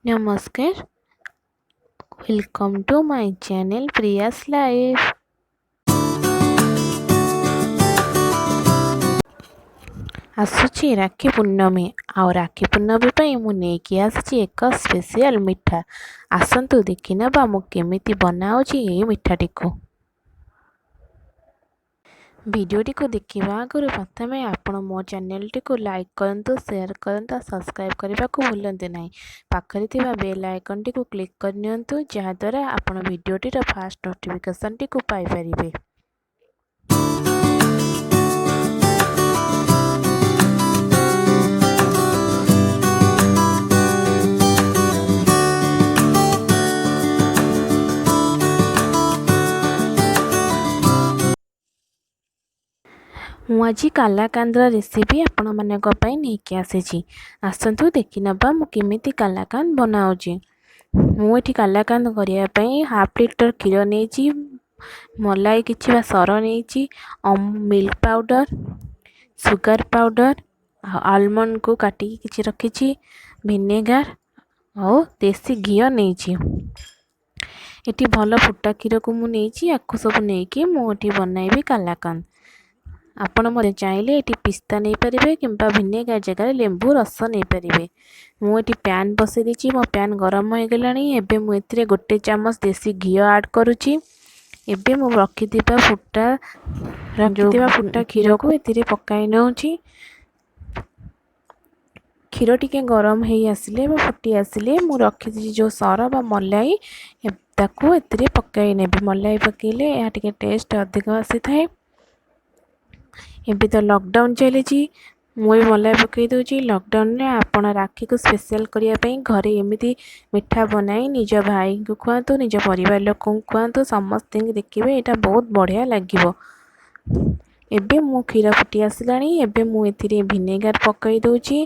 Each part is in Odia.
ନମସ୍କାର, welcome to my channel Priya's Life। ଆସୁଛି ରାକ୍ଷୀ ପୂର୍ଣ୍ଣମୀ, ଆଉ ରାକ୍ଷୀ ପୂର୍ଣ୍ଣମୀ ପାଇଁ ମୁଁ ନେଇକି ଆସିଛି ଏକ ସ୍ପେଶିଆଲ ମିଠା। ଆସନ୍ତୁ ଦେଖିନେବା ମୁଁ କେମିତି ବନାଉଛି ଏଇ ମିଠାଟିକୁ। ଭିଡ଼ିଓଟିକୁ ଦେଖିବା ଆଗରୁ ପ୍ରଥମେ ଆପଣ ମୋ ଚ୍ୟାନେଲଟିକୁ ଲାଇକ୍ କରନ୍ତୁ, ସେୟାର କରନ୍ତୁ ଆଉ ସବସ୍କ୍ରାଇବ୍ କରିବାକୁ ଭୁଲନ୍ତୁ ନାହିଁ। ପାଖରେ ଥିବା ବେଲ୍ ଆଇକନ୍ଟିକୁ କ୍ଲିକ୍ କରିନିଅନ୍ତୁ, ଯାହାଦ୍ୱାରା ଆପଣ ଭିଡ଼ିଓଟିର ଫାଷ୍ଟ ନୋଟିଫିକେସନ୍ଟିକୁ ପାଇପାରିବେ। ମୁଁ ଆଜି କାଲାକାନ୍ଦର ରେସିପି ଆପଣମାନଙ୍କ ପାଇଁ ନେଇକି ଆସିଛି। ଆସନ୍ତୁ ଦେଖିନେବା ମୁଁ କେମିତି କାଲାକାନ୍ଦ ବନାଉଛି। ମୁଁ ଏଠି କାଲାକାନ୍ଦ କରିବା ପାଇଁ ହାଫ୍ ଲିଟର କ୍ଷୀର ନେଇଛି, ମଲାଇ କିଛି ବା ସର ନେଇଛି, ମିଲ୍କ ପାଉଡ଼ର, ସୁଗାର ପାଉଡ଼ର ଆଉ ଆଲମଣ୍ଡକୁ କାଟିକି କିଛି ରଖିଛି, ଭିନେଗାର ଆଉ ଦେଶୀ ଘିଅ ନେଇଛି। ଏଠି ଭଲ ଫୁଟା କ୍ଷୀରକୁ ମୁଁ ନେଇଛି। ୟାକୁ ସବୁ ନେଇକି ମୁଁ ଏଠି ବନାଇବି କାଲାକାନ୍ଦ। ଆପଣ ମଧ୍ୟ ଚାହିଁଲେ ଏଠି ପିସ୍ତା ନେଇପାରିବେ କିମ୍ବା ଭିନେଗାର ଜାଗାରେ ଲେମ୍ବୁ ରସ ନେଇପାରିବେ। ମୁଁ ଏଠି ପ୍ୟାନ୍ ବସାଇ ଦେଇଛି। ମୋ ପ୍ୟାନ୍ ଗରମ ହୋଇଗଲାଣି। ଏବେ ମୁଁ ଏଥିରେ 1 ଚାମଚ ଦେଶୀ ଘିଅ ଆଡ଼୍ କରୁଛି। ଏବେ ମୁଁ ରଖିଥିବା ଫୁଟା କ୍ଷୀରକୁ ଏଥିରେ ପକାଇ ନେଉଛି। କ୍ଷୀର ଟିକେ ଗରମ ହେଇ ଆସିଲେ ବା ଫୁଟି ଆସିଲେ ମୁଁ ରଖିଛି ଯେଉଁ ସର ବା ମଲାଇ, ତାକୁ ଏଥିରେ ପକାଇ ନେବି। ମଲାଇ ପକାଇଲେ ଏହା ଟିକେ ଟେଷ୍ଟ ଅଧିକ ଆସିଥାଏ। ଏବେ ତ ଲକଡାଉନ୍ ଚାଲିଛି, ମୁଁ ବି ମଲାଇ ପକାଇ ଦେଉଛି। ଲକଡାଉନରେ ଆପଣ ରାକ୍ଷୀକୁ ସ୍ପେଶିଆଲ୍ କରିବା ପାଇଁ ଘରେ ଏମିତି ମିଠା ବନାଇ ନିଜ ଭାଇଙ୍କୁ ଖୁଆନ୍ତୁ, ନିଜ ପରିବାର ଲୋକଙ୍କୁ ଖୁଆନ୍ତୁ, ସମସ୍ତଙ୍କୁ। ଦେଖିବେ, ଏଇଟା ବହୁତ ବଢ଼ିଆ ଲାଗିବ। ଏବେ ମୁଁ କ୍ଷୀର ଫୁଟି ଆସିଲାଣି। ଏବେ ମୁଁ ଏଥିରେ ଭିନେଗାର ପକାଇ ଦେଉଛି।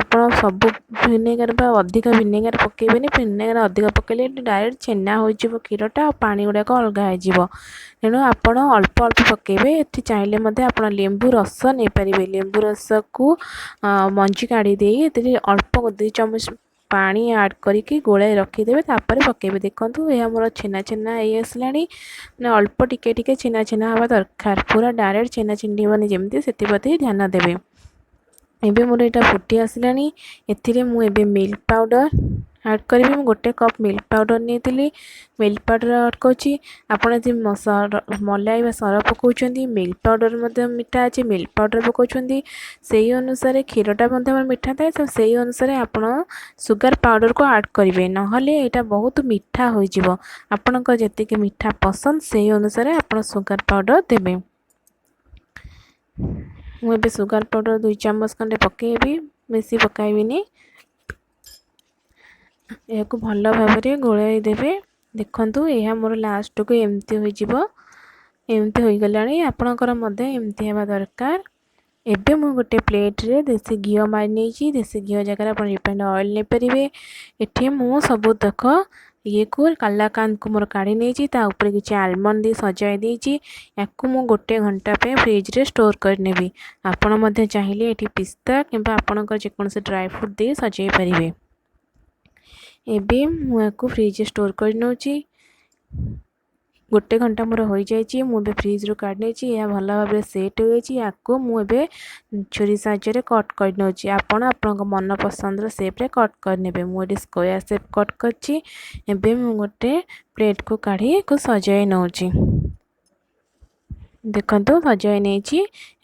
ଆପଣ ସବୁ ଭିନେଗାର ବା ଅଧିକ ଭିନେଗାର ପକାଇବେନି। ଭିନେଗାର ଅଧିକ ପକାଇଲେ ଡାଇରେକ୍ଟ ଛେନା ହୋଇଯିବ କ୍ଷୀରଟା ଆଉ ପାଣି ଗୁଡ଼ାକ ଅଲଗା ହେଇଯିବ। ତେଣୁ ଆପଣ ଅଳ୍ପ ଅଳ୍ପ ପକାଇବେ। ଏଠି ଚାହିଁଲେ ମଧ୍ୟ ଆପଣ ଲେମ୍ବୁ ରସ ନେଇପାରିବେ। ଲେମ୍ବୁ ରସକୁ ମଞ୍ଜି କାଢ଼ି ଦେଇ ଏଥିରେ ଅଳ୍ପ 2 ଚାମଚ ପାଣି ଆଡ଼୍ କରିକି ଗୋଳାଇ ରଖିଦେବେ, ତାପରେ ପକାଇବେ। ଦେଖନ୍ତୁ, ଏହା ମୋର ଛେନା ଛେନା ହେଇ ଆସିଲାଣି। ମାନେ ଅଳ୍ପ ଟିକେ ଟିକେ ଛେନା ଛେନା ହେବା ଦରକାର, ପୁରା ଡାଇରେକ୍ଟ ଛେନା ଛିଣ୍ଡିବନି ଯେମିତି, ସେଥିପ୍ରତି ଧ୍ୟାନ ଦେବେ। ଏବେ ମୋର ଏଇଟା ଫୁଟି ଆସିଲାଣି। ଏଥିରେ ମୁଁ ଏବେ ମିଲ୍କ ପାଉଡ଼ର ଆଡ଼୍ କରିବି। ମୁଁ 1 କପ୍ ମିଲ୍କ ପାଉଡ଼ର ନେଇଥିଲି, ମିଲ୍କ ପାଉଡ଼ର ଆଡ଼୍ କରୁଛି। ଆପଣ ଯଦି ମଲାଇ ବା ସର ପକାଉଛନ୍ତି, ମିଲ୍କ ପାଉଡ଼ର ମଧ୍ୟ ମିଠା ଅଛି, ମିଲ୍କ ପାଉଡ଼ର ପକାଉଛନ୍ତି, ସେଇ ଅନୁସାରେ କ୍ଷୀରଟା ମଧ୍ୟ ଆମର ମିଠା ଥାଏ। ତ ସେଇ ଅନୁସାରେ ଆପଣ ସୁଗାର ପାଉଡ଼ରକୁ ଆଡ଼୍ କରିବେ, ନହେଲେ ଏଇଟା ବହୁତ ମିଠା ହୋଇଯିବ। ଆପଣଙ୍କ ଯେତିକି ମିଠା ପସନ୍ଦ, ସେଇ ଅନୁସାରେ ଆପଣ ସୁଗାର ପାଉଡ଼ର ଦେବେ। ମୁଁ ଏବେ ସୁଗାର ପାଉଡ଼ର 2 ଚାମଚ ଖଣ୍ଡେ ପକାଇବି, ବେଶୀ ପକାଇବିନି। ଏହାକୁ ଭଲ ଭାବରେ ଗୋଳାଇ ଦେବେ। ଦେଖନ୍ତୁ, ଏହା ମୋର ଲାଷ୍ଟକୁ ଏମିତି ହୋଇଯିବ। ଏମିତି ହୋଇଗଲାଣି, ଆପଣଙ୍କର ମଧ୍ୟ ଏମିତି ହେବା ଦରକାର। ଏବେ ମୁଁ ଗୋଟେ ପ୍ଲେଟ୍ରେ ଦେଶୀ ଘିଅ ମାରି ନେଇଛି। ଦେଶୀ ଘିଅ ଜାଗାରେ ଆପଣ ରିଫାଇଣ୍ଡ ଅଏଲ୍ ନେଇପାରିବେ। ଏଠି ମୁଁ ସବୁ ତକ ଇଏକୁ କାଲାକାନ୍ଦକୁ ମୋର କାଢ଼ି ନେଇଛି। ତା ଉପରେ କିଛି ଆଲମଣ୍ଡ ଦେଇ ସଜାଇ ଦେଇଛି। ୟାକୁ ମୁଁ 1 ଘଣ୍ଟା ପାଇଁ ଫ୍ରିଜରେ ଷ୍ଟୋର୍ କରିନେବି। ଆପଣ ମଧ୍ୟ ଚାହିଁଲେ ଏଠି ପିସ୍ତା କିମ୍ବା ଆପଣଙ୍କର ଯେକୌଣସି ଡ୍ରାଏ ଫ୍ରୁଟ୍ ଦେଇ ସଜାଇ ପାରିବେ। ଏବେ ମୁଁ ୟାକୁ ଫ୍ରିଜରେ ଷ୍ଟୋର୍ କରି ନେଉଛି। 1 ଘଣ୍ଟା ମୋର ହୋଇଯାଇଛି। ମୁଁ ଏବେ ଫ୍ରିଜରୁ କାଢ଼ି ନେଇଛି। ଏହା ଭଲ ଭାବରେ ସେଟ୍ ହୋଇଯାଇଛି। ୟାକୁ ମୁଁ ଏବେ ଛୁରୀ ସାହାଯ୍ୟରେ କଟ୍ କରି ନେଉଛି। ଆପଣ ଆପଣଙ୍କ ମନ ପସନ୍ଦର ସେପ୍ରେ କଟ୍ କରିନେବେ। ମୁଁ ଏଠି ସ୍କୋୟାର ସେପ୍ କଟ୍ କରିଛି। ଏବେ ମୁଁ ଗୋଟେ ପ୍ଲେଟ୍କୁ କାଢ଼ି ୟାକୁ ସଜାଇ ନେଉଛି। ଦେଖନ୍ତୁ, ସଜାଇ ନେଇଛି।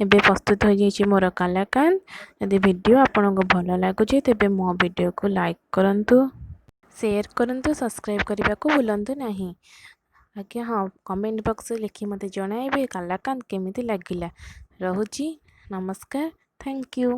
ଏବେ ପ୍ରସ୍ତୁତ ହୋଇଯାଇଛି ମୋର କାଲାକାନ୍ଦ। ଯଦି ଭିଡ଼ିଓ ଆପଣଙ୍କୁ ଭଲ ଲାଗୁଛି, ତେବେ ମୋ ଭିଡ଼ିଓକୁ ଲାଇକ୍ କରନ୍ତୁ, ସେୟାର କରନ୍ତୁ, ସବସ୍କ୍ରାଇବ୍ କରିବାକୁ ଭୁଲନ୍ତୁ ନାହିଁ। ଆଜ୍ଞା ହଁ, କମେଣ୍ଟ ବକ୍ସରେ ଲେଖି ମୋତେ ଜଣାଇବେ କାଲାକାନ୍ଦ କେମିତି ଲାଗିଲା। ରହୁଛି, ନମସ୍କାର, thank you.